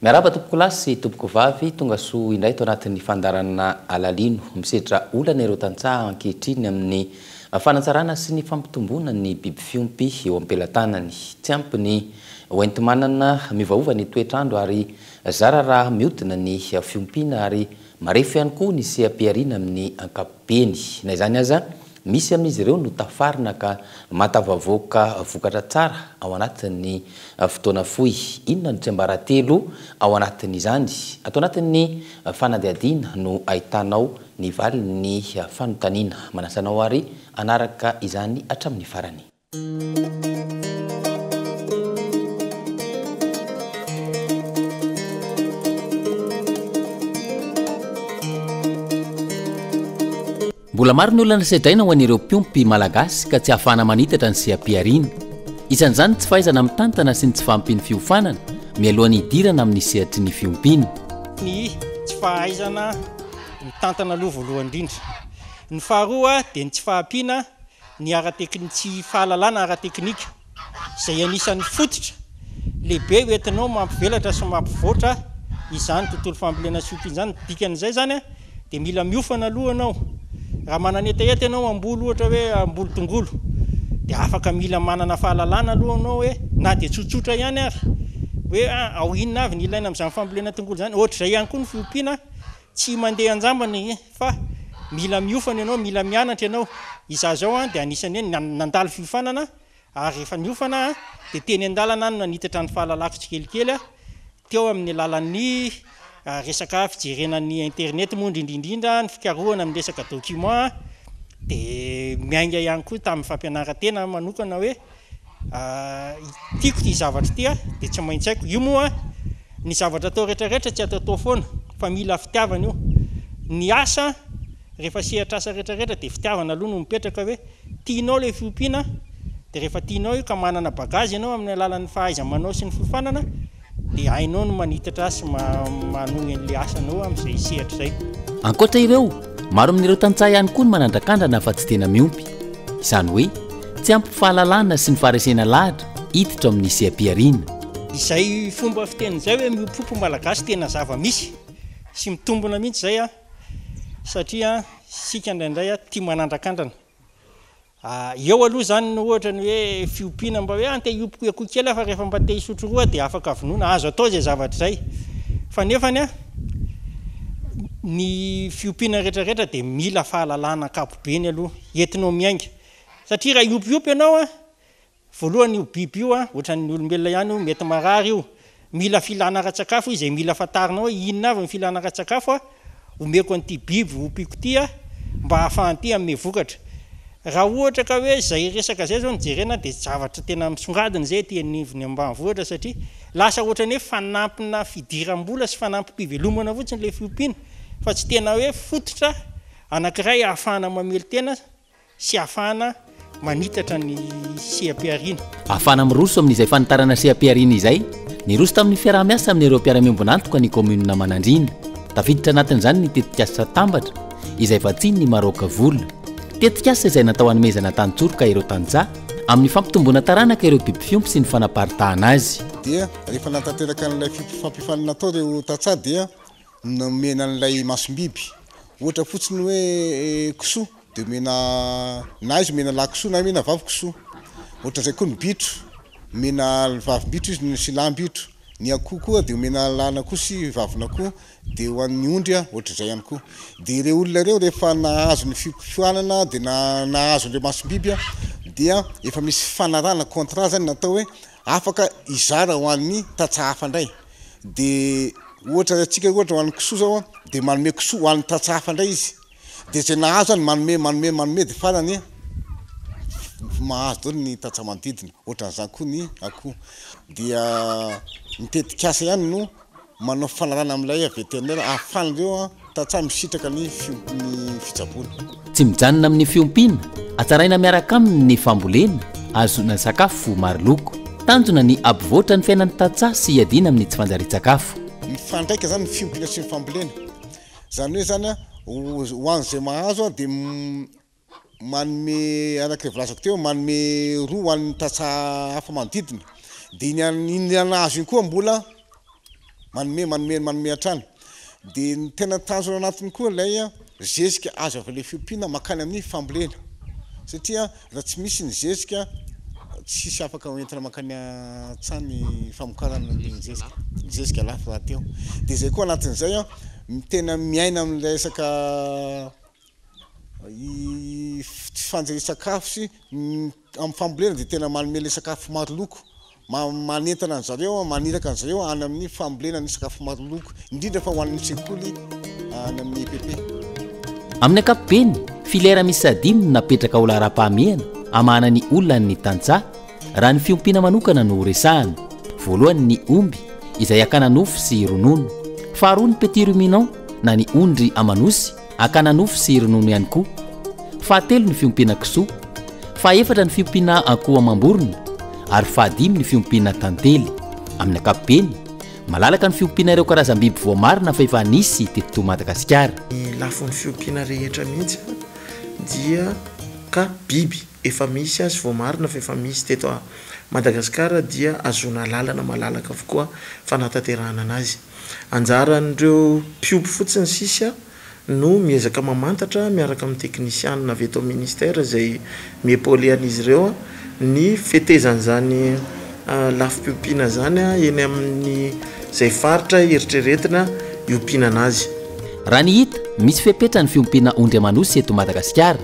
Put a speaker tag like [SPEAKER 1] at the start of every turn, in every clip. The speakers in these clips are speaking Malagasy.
[SPEAKER 1] Miarahaba tompokolahy sy tompokovavy, tonga soa indray ato anatin'ny fandaharana Alalino. Misedra olana ireo tantsaha ankehitriny amin'ny fanatsarana sy ny fampitomboana ny biby fiompy eo am-pelatanany. Tsy ampy ny hoenti-manana, miovaova ny toetr'andro ary zara raha mihodina ny fiompiana ary marefo ihany koa ny seha-pihariana amin'ny ankapobeny. Na izany aza, Misy amin'izy ireo no tafarina ka mahatafavoaka vokatra tsara ao anatin'ny fotoana fohy. Inona no tsiambaratelo ao anatin'izany? Ato anatin'ny fanadihadiana no ahitanao ny valin'ny fanontaniana. Manasa anao ary hanaraka izany hatramin'ny farany. Mbola maro ny olana sedraina ho an'ireo mpiompy malagasy ka tsy ahafahana manitatra ny seha-pihariana. Isan'izany ny tsy fahaizana mitantana sy ny tsy fahampian'ny fiofanana mialohan'ny hidirana amin'ny sehatry ny fiompiana.
[SPEAKER 2] Ny tsy fahaizana mitantana aloha voalohany indrindra. Ny faharoa dia ny tsy fahampiana ny ara-tekni- tsy fahalalana ara-teknika izay anisan'ny fototra lehibe hoentinao mampivelatra sy mampivoatra izany tontolo fambolena sy fiompiana izany. Ny dikan'izay izany dia mila miofana aloha ianao. Raha manana hetaheta ianao hamboly ohatra hoe hamboly tongolo dia afaka mila manana fahalalana aloha ianao hoe na dia tsotsotra ihany ary hoe ao inona avy ny ilaina amin'izany fambolena tongolo izany. Ohatr'izay ihany koa ny fiompiana, tsy mandeha an-jambany fa mila miofana ianao, mila mianatra ianao. Izaho izao dia anisan'ny hoe nandalo fiofanana ary rehefa niofana aho dia teny an-dalana aho no nanitatra ny fahalalako tsikelikely teo amin'ny alalan'ny resaka fijerena ny internet moa indrindra indrindra, ny fikarohana amin'ny resaka document dia miainga ihany koa tamin'ny fampianaran-tena manokana hoe Tiako ity zavatra ity dia tsy maintsy haiko. Io moa ny zavatra atao rehetra rehetra tsy ataotao foana fa mila fitiavana io. Ny asa rehefa sehatr'asa rehetra rehetra dia fitiavana aloha no mipetraka hoe tianao ilay fiompiana dia rehefa tianao io ka manana bagage ianao amin'ny alalan'ny fahaiza-manao sy ny fiofanana Dia hainao ny manitatra sy manohy an'ilay asanao amin'izay sehatra izay.
[SPEAKER 1] Ankoatra ireo, maro amin'ireo tantsaha ihany koa ny manandrakandrana fa tsy tena miompy. Izany hoe, tsy ampy fahalalana sy ny faharesena lahatra hiditra ao amin'ny seha-pihariana.
[SPEAKER 2] Izay fomba fiteny izay hoe miompiompy Malagasy tena zava-misy sy mitombina mihitsy izay satria isika indraindray tia manandrakandrana. Eo aloha izany no ohatra ny hoe fiompiana mba hoe te hiompy akoho kely aho fa rehefa mba te hisotro roa dia afaka vonoina, azo atao izay zavatra izay. Fa nefany an, ny fiompiana rehetra rehetra dia mila fahalalana ankapobeny aloha entinao miainga. Satria raha hiompiompy ianao an, Voalohany io biby io an, ohatran'ny olombelona ihany io, mety marary io, mila filana ara-tsakafo izy, mila fantarina hoe inona avy ny filana ara-tsakafo an, omeko an'ity biby ompiako ity an, mba ahafahan'ity hanome vokatra. Raha ohatra ka hoe izay resaka izay izao no jerena dia zavatra tena misongadina izay aty anivon'ny ambanivohitra satria lasa ohatran'ny hoe fanampina fidiram-bola sy fanampim-pivelomana fotsiny ilay fiompiana fa tsy tena hoe fototra anankiray ahafahana mamelon-tena sy ahafahana manitatra ny seha-pihariana.
[SPEAKER 1] Ahafahana miroso amin'izay fanitarana seha-pihariana izay, niroso tamin'ny fiaraha-miasa amin'ireo mpiara-miombon'antoka ny kaominina Manandriana. Tafiditra anatin'izany ny tetikasa Tambatra izay vatsian'ny Maroc vola. Tetikasa izay natao hanomezana tantsoroka ireo tantsaha amin'ny fampitomboana taranaka ireo biby fiompy sy ny fanaparitahana azy.
[SPEAKER 3] Dia rehefa nahatanteraka an'ilay fampifanana tao ireo tantsaha dia nomena an'ilay masom-biby. Ohatra fotsiny hoe kisoa dia omena na izy omena lahy kisoa na omena vavy kisoa. Ohatran'izay koa ny bitro, omena vavim-bitro izy sy lahim-bitro. Ny akoho koa dia omena lahin'akoho sy vavin'akoho, dia ho an'ny ondry ohatr'izay ihany koa. Dia ireo olona ireo rehefa nahazo ny fiofanana dia nahazo an'ireo masom-biby dia efa misy fifanarahana, contrat zany natao hoe afaka hizara ho an'ny tantsaha hafa indray. Dia ohatra antsika ohatra ho an'ny kisoa zao dia manome kisoa ho an'ny tantsaha hafa indray izy. Dia izay nahazo zany manome manome manome dia farany mahazo daholo ny tantsaha manodidina. Ohatran'izany koa ny akoho. Dia ny tetikasa ihany no manao fanarahana amin'ilay vétérinaire ahafahan'ireo tantsaha misitraka ny ny fitsaboana.
[SPEAKER 1] Tsy mijanona amin'ny fiompiana, hatsaraina miaraka aminy ny fambolena, ahazoana sakafo maro loko. Tanjona ny hampivoatra ny fiainan'ny tantsaha sy hiadiana amin'ny tsy fanjarian-tsakafo.
[SPEAKER 3] Mifandraika izany ny fiompiana sy ny fambolena. Izany hoe izany ho an'izay mahazo dia manome araka ilay voalazako teo, manome roa ho an'ny tantsaha hafa manodidina. Dia iny iny nahazo iny koa mbola. Manome, manome, manome hatrany. Dia ny tena tanjona anatiny koa ilay zezika azo avy ilay fiompiana mankany amin'ny fambolena. Satria raha tsy misy ny zezika, tsisy afaka hoentina mankany an-tsaha ny famokarana ny zezika. Ny zezika lafo rahateo. Dia izay koa anatin'izay, tena miaina amin'ilay resaka tsy fanjarian-tsakafo sy amin'ny fambolena dia tena manome ilay sakafo maro loko, manentana an-dry zareo, maniraka an-dry zareo any amin'ny fambolena ny sakafo maro loko, indrindra fa ho an'ny sekoly any amin'ny EPP.
[SPEAKER 1] Amin'ny ankapobeny, filière miisa dimy no napetraka ho laharam-pahamehana hamahana ny olan'ny tantsaha, raha ny fiompiana manokana no resahana. Voalohany ny omby, izay hakana nofo sy ronono. Faharoa ny petit ruminant na ny ondry aman'osy, Hakana nofo sy ronono ihany koa. Fahatelo ny fiompiana kisoa. Fahaefatra ny fiompiana akoho amam-borona ary fahadimy ny fiompiana tantely. Amin'ny ankapobeny, malalaka ny fiompiana ireo karazam-biby voamarina fa efa nisy teto Madagasikara.
[SPEAKER 4] Ny lafiny fiompiana rehetra mihitsy dia ka biby efa misy azy voamarina fa efa misy teto Madagasikara dia ahazoana alalana malalaka avokoa fanatanterahana anazy. Anjaran'ireo mpiompy fotsiny sisa no miezaka mamantatra miaraka amin'ny teknisianina avy eto amin'ny ministère izay mi-épauler an'izy ireo ny fetezan'izany lafim-piompiana izany eny amin'izay faritra eritreretina hiompiana anazy.
[SPEAKER 1] Raha ny hita, misy fepetra ny fiompiana ondry aman'osy eto Madagasikara.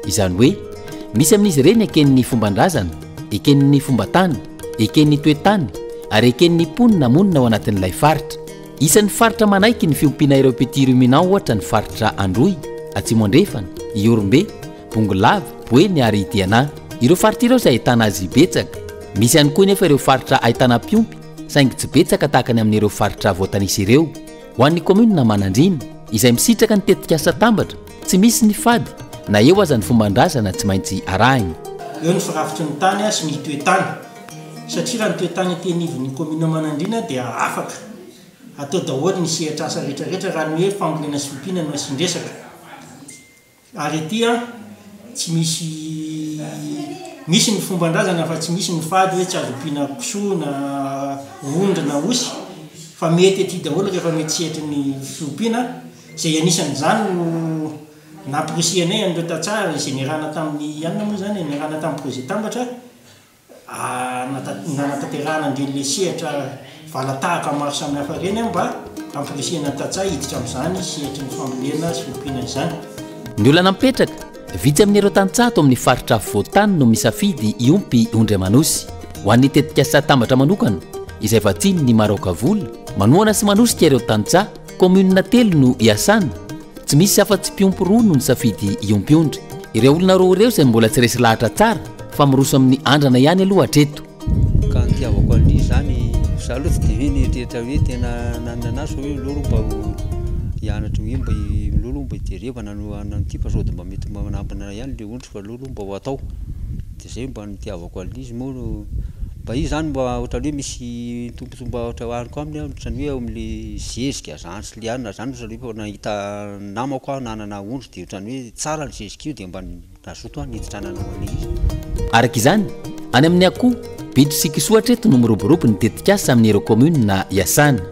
[SPEAKER 1] Izany hoe, misy amin'izy ireny eken'ny fomban-drazana, eken'ny fomban-tany, Eken'ny toe-tany ary eken'ny mponina monina ao anatin'ilay faritra. Isan'ny faritra manaiky ny fiompiana ireo petits ruminants ohatra ny faritra Androy, Atsimo Andrefana, Ihorombe, Bongolava, Boeny ary Diana. Ireo faritra ireo izay ahitana azy betsaka. Misy ihany koa nefa ireo faritra ahitana mpiompy saingy tsy betsaka tahaka ny amin'ireo faritra voatanisa ireo. Ho an'ny kaominina Manandriana, izay misitraka ny tetikasa Tambatra, tsy misy ny fady na eo aza ny fomban-drazana tsy maintsy arahina.
[SPEAKER 2] Eo ny firafitry ny tany sy ny toe-tany, satria raha ny toe-tany aty anivon'ny kaominina Manandriana dia afaka atao daholo ny sehatr'asa rehetrarehetra raha ny hoe fambolena sy fiompiana no asian-dresaka. Ary aty an, tsy misy, misy ny fomban-drazana fa tsy misy ny fady hoe tsy azo ompiana kisoa na ondry na osy fa mety aty daholo rehefa mety sehatry ny fiompiana, izay anisan'izany no nampirisihanay an'ireo tantsaha izay niarahana tamin'ny anona moa izany e, niarahana tamin'ny projet tambatra, Nanatanterahana an'ireny ilay sehatra valan-tahaka maro samihafa ireny mba hampirisihana ny tantsaha hiditra amin'izany sehatry ny fambolena sy fiompiana izany.
[SPEAKER 1] Ny olana mipetraka, vitsy amin'ireo tantsaha ato amin'ny faritra afovoan-tany no misafidy hiompy ondry aman'osy. Ho an'ny tetikasa Tambatra manokana, izay vatsian'ny Maraoka vola, manohana sy manosika ireo tantsaha, kaominina telo no iasana, Tsy misy afa-tsy mpiompy roa no nisafidy hiompy ondry. Ireo olona roa ireo izay mbola tsy resy lahatra tsara fa miroso amin'ny andrana ihany aloha hatreto.
[SPEAKER 5] Ka ny itiavako an'ilay izy zany, za aloha tsy dia hoe nieritreritra hoe tena nanana anazy fa hoe aleo aloha mba ho hianatra hoe mba aleo aloha mba hijerevana no hanana an'ity fa sao dia mba mety manampina ihany ilay ondry fa aleo aloha mba ho atao. Dia zay mba nitiavako an'ilay izy moa no mba izy zany mba ohatran'ny hoe misy tombontsoa mba ohatra hohaniko aminy aho ohatran'ny hoe eo amin'le zezika zany sy le anona zany ohatran'ny hoe efa nahita namako aho nanana ondry dia ohatran'ny hoe tsara ny zezika io dia mba nazoto aho niditra nanao an'ilay izy.
[SPEAKER 1] Araka izany, any amin'ny akoho, bitro sy kisoa hatreto no miroborobo ny tetikasa amin'ireo kaominina iasana.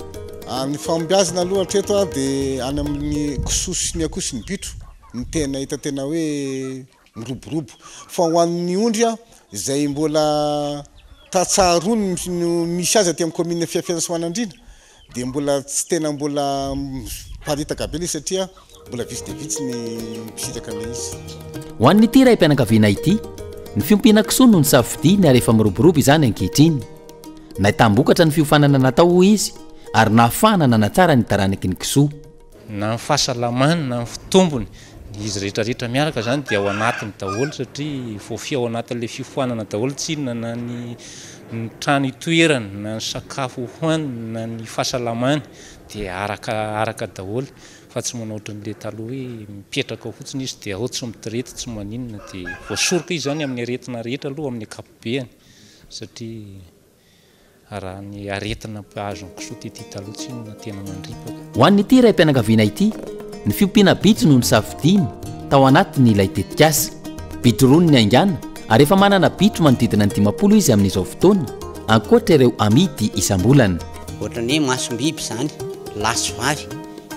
[SPEAKER 3] Ny fahombiazana aloha hatreto dia any amin'ny kisoa sy ny akoho sy ny bitro no tena hita tena hoe miroborobo. Fa ho an'ny ondry izay mbola tantsaha roa no misy azy aty amin'ny kaominina Fiafiana sy Manandriana dia mbola tsy tena mbola miparitaka be ilay izy satria mbola vitsy dia vitsy ny mpisitraka an'ilay izy.
[SPEAKER 1] Ho an'ity raim-pianakaviana ity, ny fiompiana kisoa no nisafidiany ary efa miroborobo izany ankehitriny. Nahitam-bokatra ny fiofanana natao hoy izy ary nahafahana nanatsara ny taranaky ny kisoa.
[SPEAKER 6] Na ny fahasalamany na ny fitombony, izy rehetra rehetra miaraka izany dia ao anatiny daholo satria voafehy ao anatin'ilay fiofanana daholo tsinona na ny ny trano itoerany na ny sakafo hohaniny na ny fahasalamany dia araka araka daholo fa tsy manao ohatran'ilay taloha hoe mipetraka ao fotsiny izy dia ao tsy mitirety tsy maninona dia voasoroka izy izany amin'ny aretina rehetra aloha amin'ny ankapobeany satria Raha ny aretina mpahazo ny kisoa tety taloha tsinona tena mandripaka.
[SPEAKER 1] Ho an'ity raim-pianakaviana ity, ny fiompiana bitro no nosafidiany tao anatin'ilay tetikasa. Bitro roa no niaingàna ary efa manana bitro manodidina ny 50 izy amin'izao fotoana, ankoatra ireo amidy isam-bolana.
[SPEAKER 7] Ohatran'ny hoe masom-biby izany, lahy sy vavy,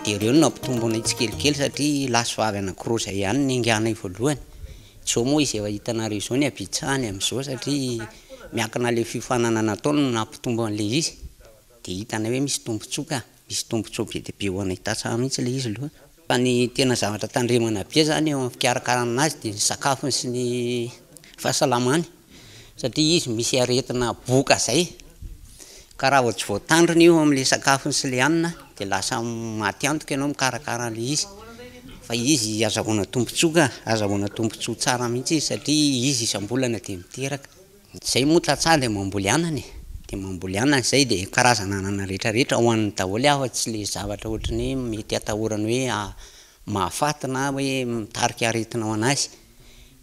[SPEAKER 7] dia ireo no nampitomboanay tsikelikely satria lahy sy vavy anankiroa izay ihany no niainganay voalohany. Izao moa izy efa hitanareo izao ny habetsahany amin'izao satria miankina ilay fiofanana natao no nampitombo an'ilay izy. Dia hitanay hoe misy tombontsoa ka. Misy tombontsoa be dia be ho anay tantsaha mihitsy ilay izy aloha. Fa ny tena zavatra tandremana be izany eo amin'ny fikarakarana azy dia ny sakafony sy ny fahasalamany satria izy misy aretina boka izay ka raha vao tsy voatandrina io amin'ilay sakafony sy ilay hanina dia lasa maty antoka ianao mikarakara an'ilay izy. Fa izy azahoana tombontsoa ka, azahoana tombontsoa tsara mihitsy izy satria izy isam-bolana dia miteraka. Zay moa tantsaha dia mamboly anana e, dia mamboly anana zay dia karazana anana rehetra rehetra hohaniny daholo afa tsy le zavatra ohatran'ny hoe mety atahorany hoe mahafaty na hoe mitarika aretina ho anazy,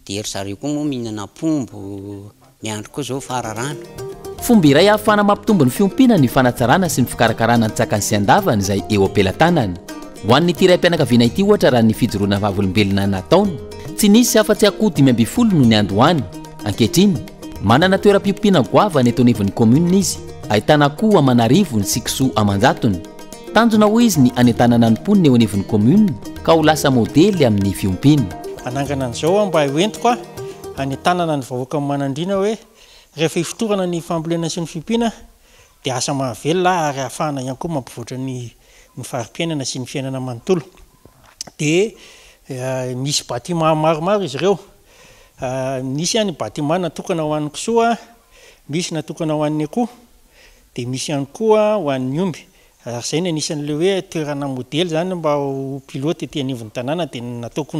[SPEAKER 7] dia ry zareo koa moa mihinana apombo, miandry koa zao fararano.
[SPEAKER 1] Fomba iray ahafahana mampitombo ny fiompiana ny fanatsarana sy ny fikarakarana ny tsakany sy andavany izay eo am-pelatanana. Ho an'ity raim-pianakaviana ity ohatra raha ny fijoroana vavolombelona nataony, tsy nisy afa-tsy akoho 15 no niandohany. Ankehitriny, manana toeram-piompiana goavana eto anivon'ny kaominina izy, ahitana akoho aman'arivony sy kisoa aman-jatony. Tanjona hoy izy ny hanentanana ny mponina eo anivon'ny kaominina ka ho lasa modely amin'ny fiompiana.
[SPEAKER 2] Hanangana an'izao aho mba hoentiko hanentanana ny vahoakan'i Manandriana hoe rehefa ifotorana ny fambolena sy ny fiompiana dia asa mahavelona ary ahafahana ihany koa mampivoatra ny ny fari-piainana sy ny fiainana manontolo. Dia misy bâtiment maromaro izy ireo. Misy ny bâtiment natokana ho an'ny kisoa, misy natokana ho an'ny akoho, dia misy ihany koa ho an'ny omby. Ary izay no anisan'ilay hoe toerana modely izany mba ho pilote ety anivon'ny tanàna dia nataoko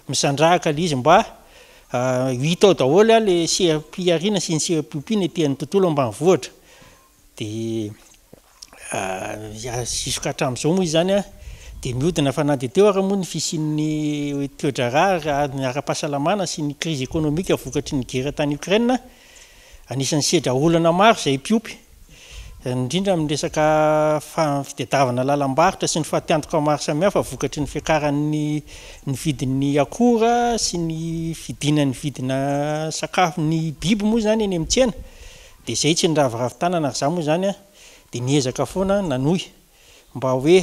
[SPEAKER 2] misandrahaka ilay izy mba ho hita ao daholo ilay seha-pihariana sy ny seha-piompiana ety amin'ny tontolo ambanivohitra. Dia jusqu'à hatramin'izao moa izany dia mihodina fa na dia teo ara moa ny fisian'ny toe-draharaha ara-pahasalamana sy ny crise économique vokatry ny guerre tany Ukraine, anisan'ny sedra olana maro izay mpiompy, indrindra amin'ny resaka fitadiavana lalam-barotra sy ny fatiantoka maro samihafa vokatry ny fiakaran'ny ny vidin'ny akora sy ny fidinan'ny vidina sakafo ny biby moa izany eny amin'ny tsena. Dia izay tsy niraviravy tanana ary za moa izany an, dia niezaka foana nanohy mba hoe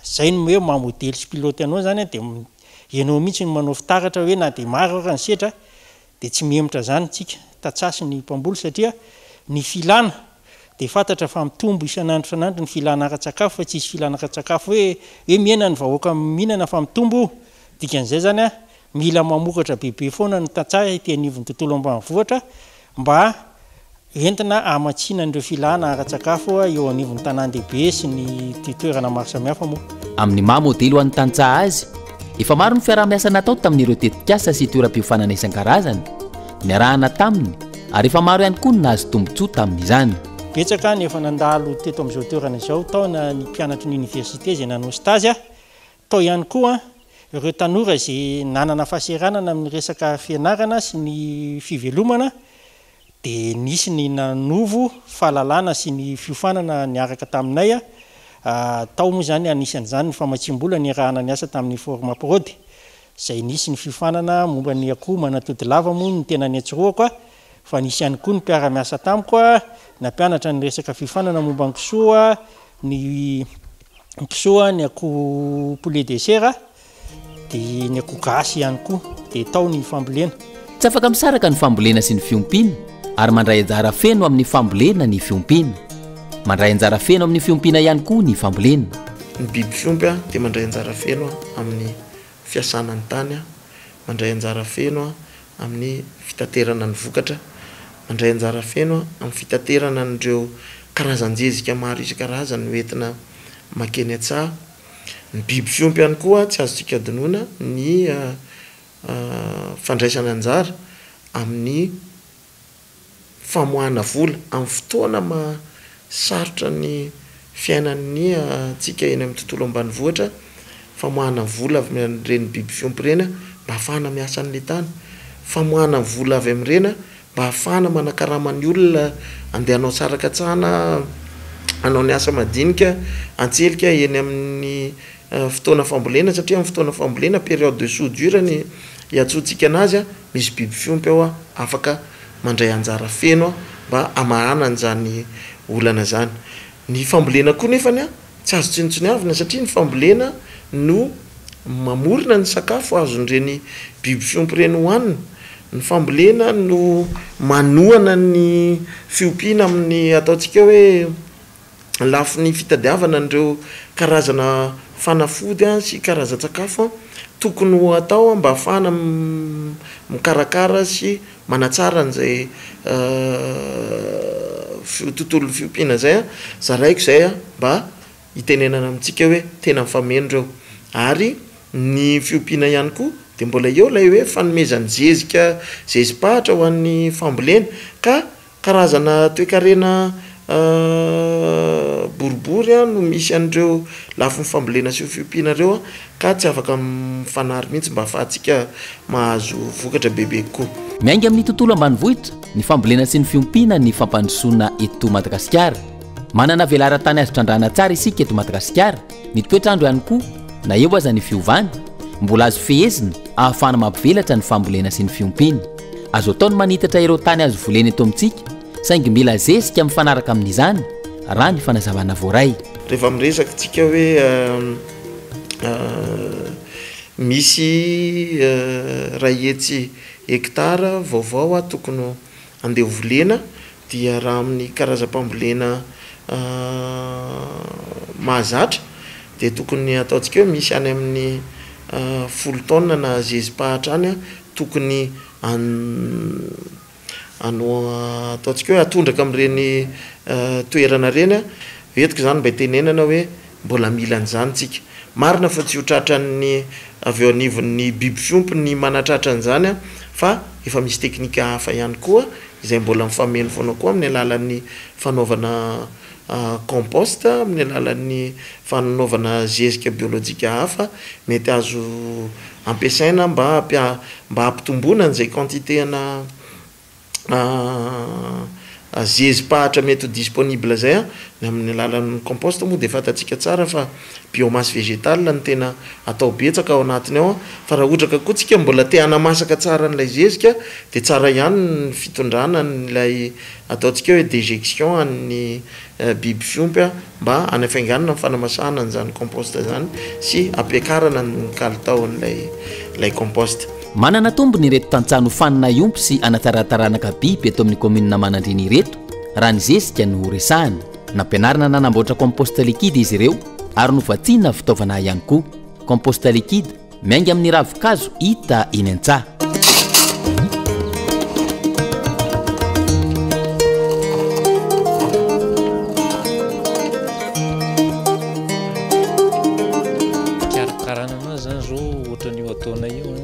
[SPEAKER 2] izay no hoe maha modely sy pilote anao izany an, dia ianao mihitsy no manao fitaratra hoe na dia maro ara ny sedra dia tsy mihemotra izany tsika tantsaha sy ny mpamboly satria ny filana dia fantatra fa mitombo isan'andro isan'andro ny filana ara-tsakafo fa tsisy filana ara-tsakafo hoe hoe mihena ny vahoaka mihinana fa mitombo io, dikan'izay izany an Mila mamokatra bebe foana ny tantsaha ety anivon'ny tontolo ambanivohitra mba entina hamatsiana an'ireo filàna ara-tsakafo eo anivon'ny tanàn-dehibe sy ny toerana maro samihafa moa.
[SPEAKER 1] Amin'ny maha modely ho an'ny tantsaha azy, efa maro ny fiaraha-miasa natao tamin'ireo tetikasa sy toeram-piofanana isan-karazany niarahana taminy ary efa maro ihany koa ny nahazo tombontsoa tamin'izany.
[SPEAKER 2] Betsaka ny efa nandalo teto amin'izao toerana izao, tao na ny mpianatry ny oniversite izay nanao stage, Tao ihany koa ireo tanora izay nanana fahasahiranana amin'ny resaka fianarana sy ny fivelomana dia nisy ny nanovo fahalalana sy ny fiofanana niaraka taminay. Tao moa izany anisan'izany ny famatsiam-bola niarahana niasa tamin'ny Formaprod izay nisy ny fiofanana momba ny akoho manatody lava moa no tena niantsorohako fa nisy ihany koa ny mpiara-miasa tamiko nampianatra ny resaka fiofanana momba ny kisoa, ny kisoa, ny akoho poulet de chair, dia ny akoho gasy ihany koa, dia tao ny fambolena.
[SPEAKER 1] Tsy afaka misaraka ny fambolena sy ny fiompiana ary mandray anjara feno amin'ny fambolena ny fiompiana. Mandray anjara feno amin'ny fiompiana ihany koa ny fambolena.
[SPEAKER 4] Ny biby fiompy dia mandray anjara feno amin'ny fiasana ny tany, mandray anjara feno amin'ny fitaterana ny vokatra, mandray anjara feno amin'ny fitaterana an'ireo karazan-jezika maro isan-karazany hoentina mankeny an-tsaha. Ny biby fiompy ihany koa tsy azontsika adinoina ny fandraisana anjara amin'ny famoahana vola amin'ny fotoana maha sarotra ny fiainan'ny antsika eny amin'ny tontolo ambanivohitra, famoahana vola avy amin'ireny biby fiompy ireny mba hahafahana miasa an'ilay tany, famoahana vola avy amin'ireny mba hahafahana manakarama ny olona andeha hanao sarakatsana, hanao ny asa madinika antselika eny amin'ny fotoana fambolena satria amin'ny fotoana fambolena période de soudure ny iantsoantsika anazy. Misy biby fiompy ao afaka mandray anjara feno mba hamahana an'izany olana izany. Ny fambolena koa nefany an, tsy azo tsinontsiniavina satria ny fambolena no mamorona ny sakafo azon'ireny biby fiompy ireny hohanina. Ny fambolena no manohana ny fiompiana amin'ny ataontsika hoe lafiny fitadiavana an'ireo karazana fanafody sy karazan-tsakafo tokony ho atao mba hahafahana mikarakara sy manatsara an'izay tontolon'ny fiompiana izay, zaraiko izay mba hitenenana amintsika hoe tena mifameno ireo. Ary ny fiompiana ihany koa dia mbola eo ilay hoe fanomezan-jezika zezi-pahatra ho an'ny fambolena ka Karazana toekarena boribory no misy an'ireo lafiny fambolena sy fiompiana ireo ka tsy afaka mifanary mihitsy mba ahafahantsika mahazo vokatra bebe kokoa.
[SPEAKER 1] Miainga amin'ny tontolo ambanivohitra ny fambolena sy ny fiompiana ny fampandrosoana eto Madagasikara. Manana velaran-tany azo trandrahana tsara isika eto Madagasikara. Ny toetr'andro ihany koa, na eo aza ny fiovany, mbola azo fehezina ahafahana mampivelatra ny fambolena sy ny fiompiana. Azo atao ny manitatra ireo tany azo volena eto amintsika, saingy mila zezika mifanaraka amin'izany, raha ny fanazavana voaray.
[SPEAKER 4] Rehefa miresaka tsika hoe misy iray hetsy hectare vaovao tokony andeha ho volena dia raha amin'ny karazam-pambolena mahazatra dia tokony ataontsika hoe misy any amin'ny folo taonina na zezi-pahatra any tokony ataontsika hoe atondraka amin'ireny toerana ireny. Entiko izany mba hitenenana hoe mbola mila an'izany tsika. Marina fa tsy ho tratran'ny avy eo anivon'ny biby fiompy ny manatratra an'izany fa efa misy teknika hafa ihany koa izay mbola mifameno foana koa amin'ny alalan'ny fanaovana compost, amin'ny alalan'ny fanaovana zezika biolojika hafa mety azo ampiasaina mba mba hampitomboana an'izay quantité ana zezi-pahatra mety ho disponible izay an, ny amin'ny alalan'ny compost moa dia fantatsika tsara fa biomasse végétale no tena atao betsaka ao anatiny ao an, fa raha ohatra ka koa tsika mbola te hanamasaka tsara an'ilay zezika dia tsara ihany ny fitondrana an'ilay ataontsika hoe déjection an'ny biby fiompy mba hanafainganana ny fanamasahana an'izany compost izany sy hampiakarana ny kalitaon'ilay ilay compost.
[SPEAKER 1] Manana tombony ireto tantsaha nofanina hiompy sy hanatsara taranaka biby eto amin'ny kaominina Manandriana ireto raha ny zezika no resahana. Nampianarina nanamboatra compost liquide izy ireo ary novatsiana fitaovana ihany koa. Compost liquide miainga amin'ny ravin-kazo hita eny an-tsaha.
[SPEAKER 6] Fikarakarana anazy zany zao ohatran'io ataonay io an,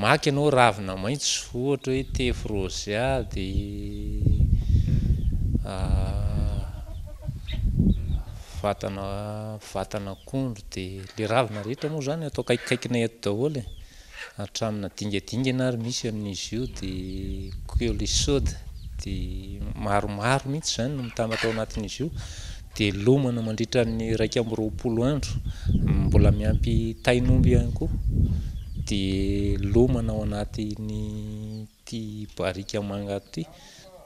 [SPEAKER 6] maka ianao ravina maitso ohatra hoe tephrosia de vatana vatan'akondro de le ravina rehetra moa zany atao akaikikaikinay eto daholo e, hatramina dingadingana ary misy amin'izy io de colisode de maromaro mihitsy zany no mitambatra ao anatin'izy io de lomana mandritra ny 21 andro, mbola miampy tain'omby ihany koa de lomana ao anatin'ity barika manga ity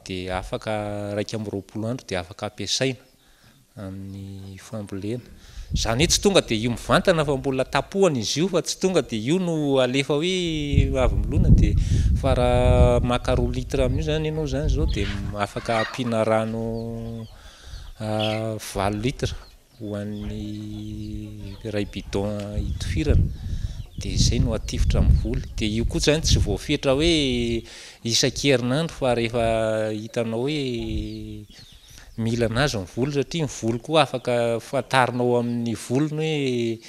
[SPEAKER 6] de afaka 21 andro de afaka ampiasaina amin'ny fambolena. Izany hoe tsy tonga dia io mivantana fa mbola tapohana izy io fa tsy tonga dia io no alefa hoe avy milona dia fa raha maka roa litre amin'io zany ianao zany izao dia afaka ampiana rano valo litre ho an'ny iray bidon hitifirana dia izay no atifitra amin'ny voly. Dia io koa zany tsy voafetra hoe isan-kerinandro fa rehefa hitanao hoe mila anazy ny voly satria ny voly koa afaka fantarinao amin'ny volony hoe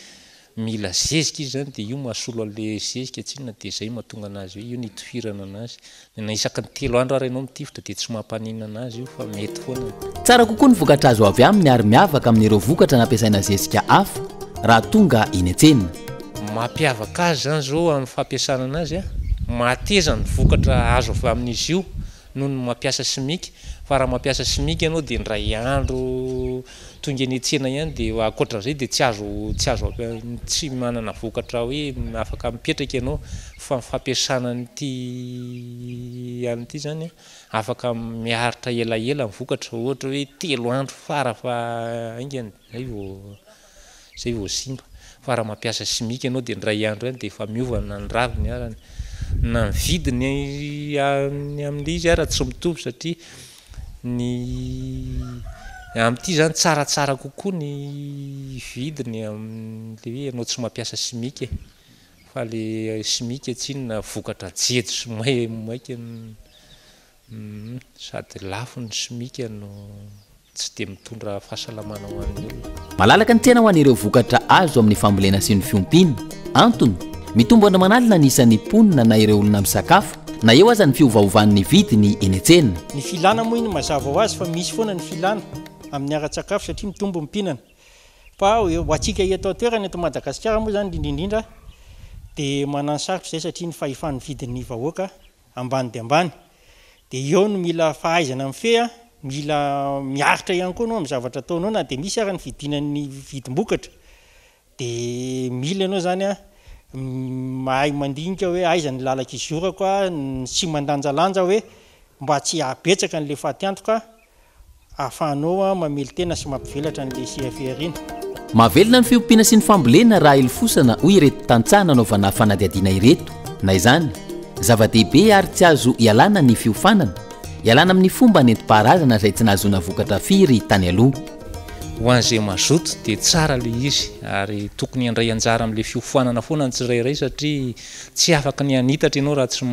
[SPEAKER 6] mila zezika izy zany dia io mahasolo an'le zezika tsinona dia zay mahatonga anazy hoe io no itifirana anazy, na isaky ny telo andro ary ianao mitifitra dia tsy mampaninona anazy io fa mety foana.
[SPEAKER 1] Tsara kokoa ny vokatra azo avy aminy ary miavaka amin'ireo vokatra nampiasaina zezika hafa raha tonga eny an-tsena.
[SPEAKER 6] Mampiavaka azy zany zao amin'ny fampiasana anazy, mateza ny vokatra azo avy amin'izy io. noho ny mampiasa simika fa raha mampiasa simika ianao dia indray andro tonga eny an-tsena ihany dia ankoatran'izay dia tsy azo tsy azo tsy manana vokatra hoe afaka mipetraka ianao fa ny fampiasana an'ity an'ity izany afaka miaritra elaela ny vokatra ohatra hoe telo andro fara fahaingany zay vao zay vao simba fa raha mampiasa simika ianao dia indray andro ihany dia efa miova na ny raviny ara na ny vidiny amin'ilay izy ara tsy mitovy satria ny amin'ity izany tsaratsara kokoa ny vidiny amin'ilay hoe ianao tsy mampiasa simika e fa le simika tsinona vokatra jejo sy may maika sady lafo ny simika no tsy dia mitondra fahasalamana ho an'ny olona.
[SPEAKER 1] Malalaka ny tsena ho an'ireo vokatra azo amin'ny fambolena sy ny fiompiana. Antony, mitombo andro aman'alina ny isan'ny mponina na ireo olona misakafo, na eo aza ny fiovaovan'ny vidiny eny an-tsena.
[SPEAKER 2] Ny filana moa iny mazava ho azy fa misy foana ny filana amin'ny ara-tsakafo satria mitombo ny mpihinana. Fa ho antsika eto an-toerana eto Madagasikara moa izany indrindra indrindra dia manano sarotra izay satria ny fahefan'ny vidin'ny vahoaka ambany dia ambany. Dia eo no mila fahaizana mifehy, mila miaritra ihany koa ianao amin'ny zavatra ataonao na dia misy ara ny fidinan'ny vidim-bokatra. Dia mila ianao izany mahay mandinika hoe aiza ny lalako izorako, sy mandanjalanja hoe mba tsy hahabetsaka an'ilay fatiantoka ahafahanao mamelon-tena sy mampivelatra an'ilay CFR iny.
[SPEAKER 1] Mahavelona ny fiompiana sy ny fambolena raha ilofosana hoy ireto tantsaha nanaovana fanadihadiana ireto. Na izany, zava-dehibe ary tsy azo ialana ny fiofanana, ialana amin'ny fomba nentim-paharazana izay tsy nahazoana vokatra firy tany aloha.
[SPEAKER 6] Ho an'izay mazoto dia tsara ilay izy ary tokony handray anjara amin'ilay fiofanana foana ny tsirairay satria tsy afaka ny hanitatra ianao raha tsy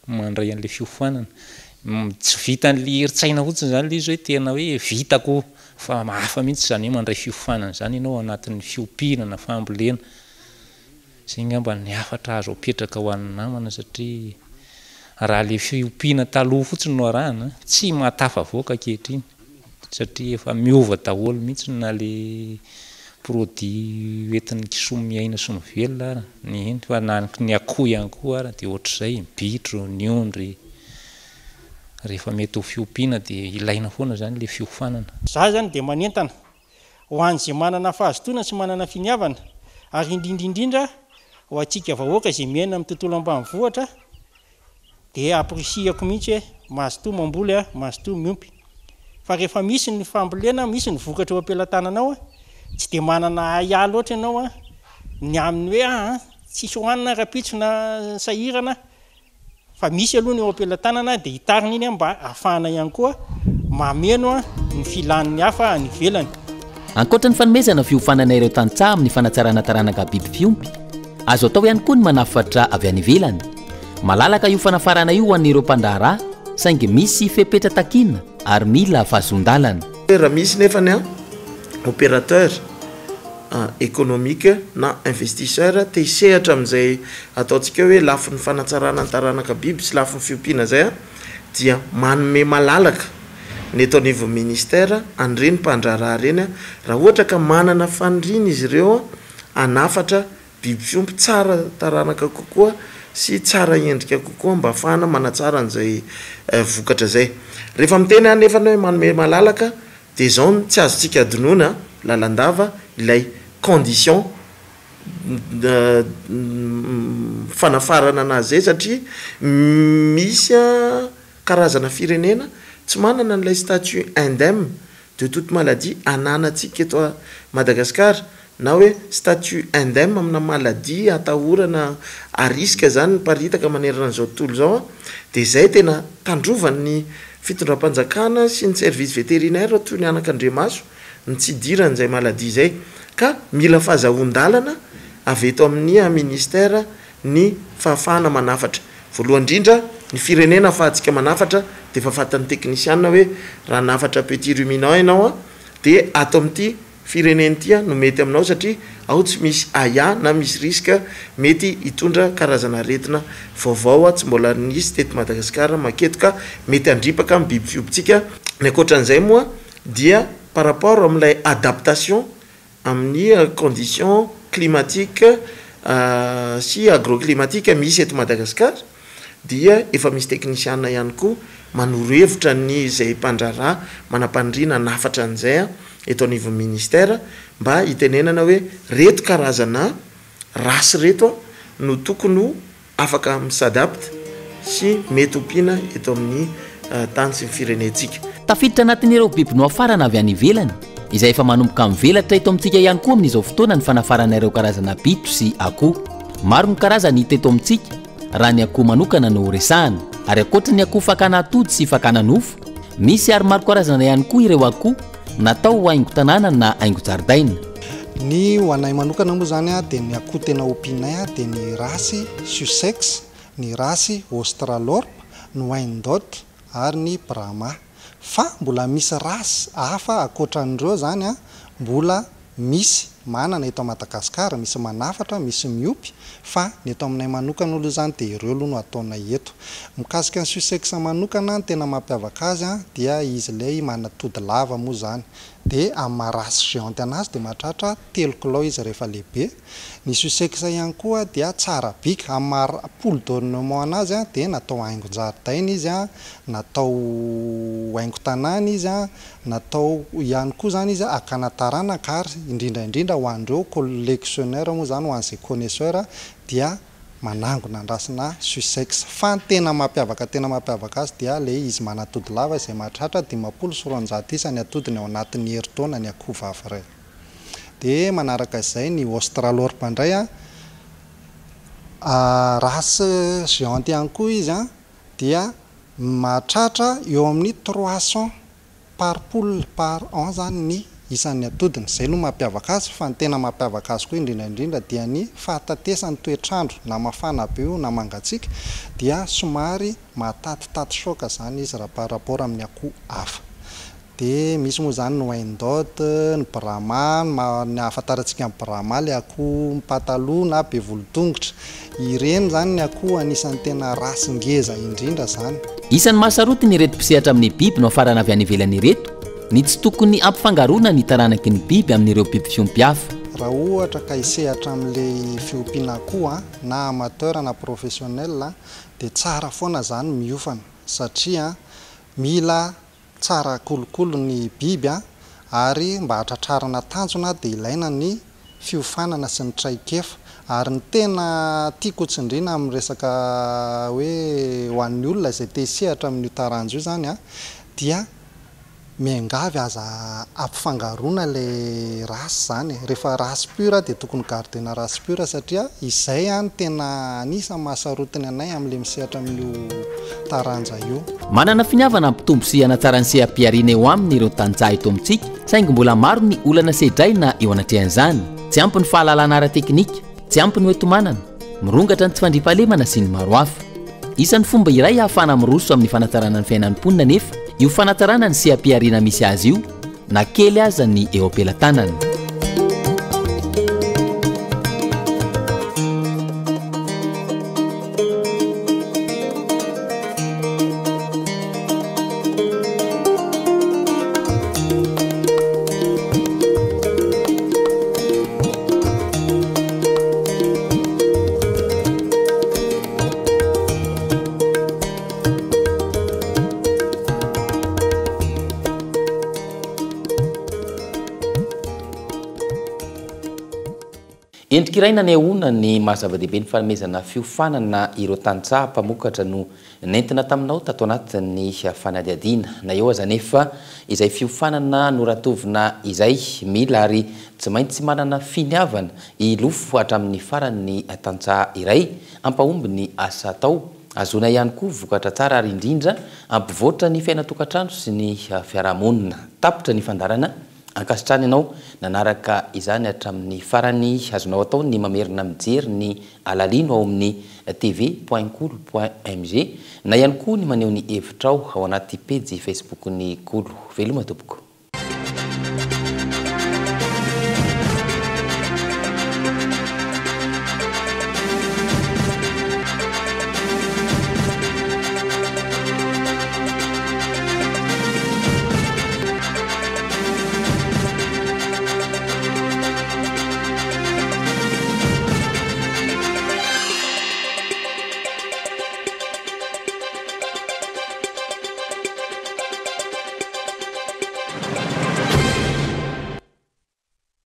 [SPEAKER 6] mandray an'ilay fiofanana. Tsy vitan'ilay herin-tsaina fotsiny izany ilay izy hoe tena hoe vitako fa hafa mihitsy izany hoe mandray fiofanana izany ianao ao anatin'ny fiompiana na fambolena. Izay angamba ny hafatra azo apetraka ho an'ny namana satria raha ilay fiompiana taloha fotsiny no arahina tsy mahatafavoaka ankehitriny satria efa miova daholo mihitsy na ilay produit hoentin'ny kisoa miaina sy mivelona ara, ny eny fa na ny akoho ihany koa ara dia ohatr'izay, ny bitro, ny ondry. Rehefa mety ho fiompiana dia ilaina foana izany ilay fiofanana.
[SPEAKER 2] Za zany dia manentana ho an'izay manana fahazotoana sy manana finiavana ary indrindra indrindra ho antsika vahoaka izay miaina amin'ny tontolo ambanivohitra dia amporisihako mihitsy hoe mazotoa mamboly a, mazotoa miompy fa rehefa misy ny fambolena, misy ny vokatra eo am-pelatananao tsy dia manana ahiahy loatra ianao ny amin'ny hoe aa tsisy hohanina rahampitso na sahirana Fa misy aloha ny eo am-pelatanana dia hitarina iny mba hahafahana ihany koa mameno ny filan'ny hafa any ivelany.
[SPEAKER 1] Ankoatra ny fanomezana fiofanana ireo tantsaha amin'ny fanatsarana taranaka biby fiompy, azo atao ihany koa ny manafatra avy any ivelany. Malalaka io fanafarana io ho an'ireo mpandraharaha saingy misy fepetra takiana ary mila fahazoan-dalana.
[SPEAKER 4] Raha misy nefa ny opérateur économique na investisseur te hisehatra amin'izay ataontsika hoe lafiny fanatsarana ny taranaka biby sy lafiny fiompiana izay dia manome malalaka ny eto anivon'ny ministère an'ireny mpandraharaha ireny raha ohatra ka manana faniriana izy ireo hanafatra biby fiompy tsara taranaka kokoa sy tsara endrika kokoa mba hahafahana manatsara an'izay vokatra izay. Rehefa miteny aho nefa hoe manome malalaka Dia izao no tsy azontsika adinoina lalandava ilay condition fanafarana anazy izay satria misy karazana firenena tsy manana an'ilay statut indemne de toute maladie ananantsika eto Madagascar na hoe statut indemne amina maladie atahorana à risque zany miparitaka manerana an'izao tontolo izao an, dia izay tena tandrovan'ny fitondram-panjakana sy ny service vétérinaire toy ny anakandriamaso ny tsy hidiran'izay maladie izay ka mila fahazahoan-dalana avy eto amin'ny ministère ny fahafahana manafatra. Voalohany indrindra ny firenena ahafahantsika manafatra dia efa fantan'ny teknisiana hoe raha hanafatra petit ruminant ianao an dia ato amin'ity firenena ity no mety aminao satria ao tsy misy ahiahy na misy risque mety hitondra karazana aretina vaovao tsy mbola nisy teto Madagasikara maketo ka mety handripaka ny biby fiompintsika. Ny ankoatran'izay moa dia par rapport amin'ilay adaptation amin'ny conditions climatiques sy agroclimatiques misy eto Madagasikara dia efa misy teknisiana ihany koa. manoro hevitra ny izay mpandraharaha manam-paniriana hanafatra an'izay eto anivon'ny ministère mba hitenenana hoe reto karazana race reto no tokony ho afaka mi-s'adapte sy mety ompiana eto amin'ny tany sy ny firenentsika.
[SPEAKER 1] Tafiditra anatin'ireo biby nohafarana avy any ivelany, izay efa manomboka mivelatra eto amintsika ihany koa amin'izao fotoana ny fanafarana ireo karazana bitro sy akoho. Maro ny karazany hita eto amintsika, raha ny akoho manokana no resahana. Ary ankoatra ny akoho fakana atody sy fakana nofo, misy ary maro karazana ihany koa ireo akoho natao ho haingon-tanàna na haingon-jaridaina.
[SPEAKER 8] Ny ho anay manokana moa izany dia ny akoho tena ompianay dia ny race Sussex, ny race Australorp, ny Wyandotte ary ny Brahma. Fa mbola misy race hafa ankoatran'ireo izany mbola misy manana eto Madagascar, misy manafatra, misy miompy, fa ny eto aminay manokana aloha izany dia ireo aloha no ataonay eto. Mikasika ny Sussex manokana, ny tena mampiavaka azy dia izy ilay manatody lava moa izany. Dia amin'ny maha race géante anazy dia mahatratra telo kilao izy rehefa lehibe. Ny Sussex ihany koa dia tsara bika, amin'ny maha poule d'ornement anazy dia natao haingon-jaridaina izy, natao haingon-tanàna izy, Natao ihany koa izany izy hakana taranaka ary indrindra indrindra ho an'ireo collectionneur moa izany ho an'izay connaisseur dia manangona andrasina Sussex. Fa ny tena mampiavaka tena mampiavaka azy dia ilay izy manatody lava izay mahatratra 250 isa ny atodiny ao anatin'ny herintaona ny akoho vavy iray. Dia manaraka izay ny Australorp indray an, race géante ihany koa izy an, dia mahatratra eo amin'ny 300 par poule par an zany ny isan'ny atodiny. Izay no mampiavaka azy fa ny tena mampiavaka azy koa indrindra indrindra dia ny fahatatesan'ny toetr'andro na mafana be io na mangatsiaka dia somary mahatatitate choc zany izy raha par rapport amin'ny akoho hafa. Dia misy moa izany ny Wyandotte, ny Brahma, ny maha ny ahafantarantsika ny Brahma ilay akoho mipataloha na be volon-tongotra. Ireny izany ny akoho anisan'ny tena race ngeza indrindra izany.
[SPEAKER 1] Isan'ny mahasarotiny ireto mpisehatra amin'ny biby nohafarana avy any ivelany ireto ny tsy tokony hampifangaroana ny taranaky ny biby amin'ireo biby fiompy hafa.
[SPEAKER 8] Raha ohatra ka hisehatra amin'ilay fiompiana akoho na amateur na professionnel dia tsara foana izany miofana satria mila Tsara kolokolo ny biby an, ary mba hatratrarana tanjona dia ilaina ny fiofanana sy ny traikefa. Ary ny tena tiako ho tsindriana amin'ny resaka hoe ho an'ny olona izay te hisehatra amin'io taranja io izany an, dia miangavy aza ampifangaroana ilay race izany e. Rehefa race pure dia tokony garder-na race pure satria izay no tena anisan'ny mahasarotiny anay amin'ilay misehatra amin'io taranja io.
[SPEAKER 1] Manana finiavana hampitombo sy hanatsara ny seha-pihariana eo aminy ireo tantsaha eto amintsika, saingy mbola maro ny olana sedraina eo anatrehan'izany. Tsy ampy ny fahalalana ara-teknika, tsy ampy ny hoenti-manana, mirongatra ny tsy fandriampahalemana sy ny maro hafa. Isan'ny fomba iray ahafahana miroso amin'ny fanatsarana ny fiainan'ny mponina anefa io fanatsarana ny seha-pihariana misy azy io, na kely aza ny eo am-pelatanana. Endrika iray nanehoana ny maha zava-dehibe ny fanomezana fiofanana ireo tantsaha mpamokatra no nentina taminao tato anatin'ny fanadihadiana. Na eo aza anefa izay fiofanana noratovina izay, mila ary tsy maintsy manana finiavana hilofo hatramin'ny farany ny tantsaha iray hampahomby ny asa atao. Ahazoana ihany koa vokatra tsara ary indrindra hampivoatra ny fiainan-tokantrano sy ny fiarahamonina. Tapitra ny fandaharana, ankasitrahana ianao nanaraka izany hatramin'ny farany. Azonao atao ny mamerina mijery ny Alalino ao amin'ny tv point kolo point mg na ihany koa ny maneho ny hevitrao ao anaty pejy Facebook-n'ny Kolo. Veloma tompoko.